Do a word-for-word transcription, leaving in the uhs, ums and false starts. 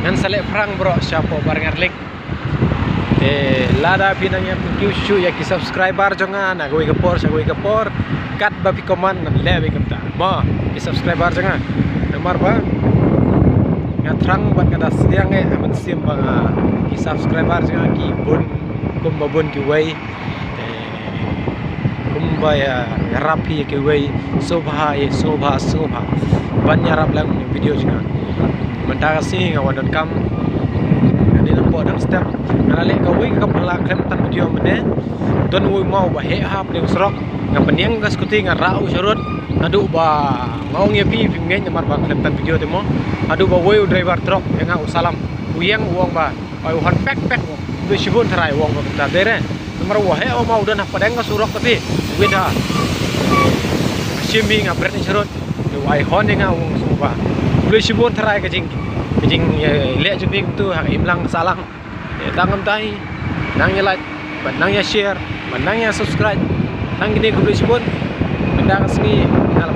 Ngan sa leh prank bro shapoh Barngarlek. Te lada phi nang ïa pynkiew shuh ïa ki subscriber jong nga na kawei ka por sha kawei ka por, katba phi command ngan leh beit kumta mo ki subscriber jong nga. Namar ba nga thrang bad nga da sdiang eh ha mynsiem ba nga ki subscriber jong nga ki bun kumba bun kiwei. Te kumba ïa ïarap hi ïa kiwei, sngewbha ïa sngewbha sngewbha ban ïarap lang video jong nga. Mynta ka sngi nga wan donkam, nga dei nang poh dang step, nga la leh kawei ka kam phylla khlem tan video mynne. Don uwei u maw ba heh ha pdeng surok, nga pynïeng ka skuti nga rah u sharud. Naduh ba nga ong ïa phi phim ngeit namar ba khlem tan video te mo. Naduh ba uwei u driver truck ïa nga u salam, u ïeng u ong ba, oi, u hon pek pek mo. Khublei shibun tharai u ong ba kumta te re. Namar u heh u maw u don ha pdeng ka surok te phi. Wit ha shim hi nga bret sharud. Te u ai hon ïa nga u ong sngewbha. Khublei shibun tharai ka jing, ka jing eh, leh jong phi kumtu ha ka imlang ka sahlang. Te tang kumta hi, nang ïa like bad nang ïa share bad nang ïa subscribe. Nang kine khublei shibun. Mynta ka sngi nga la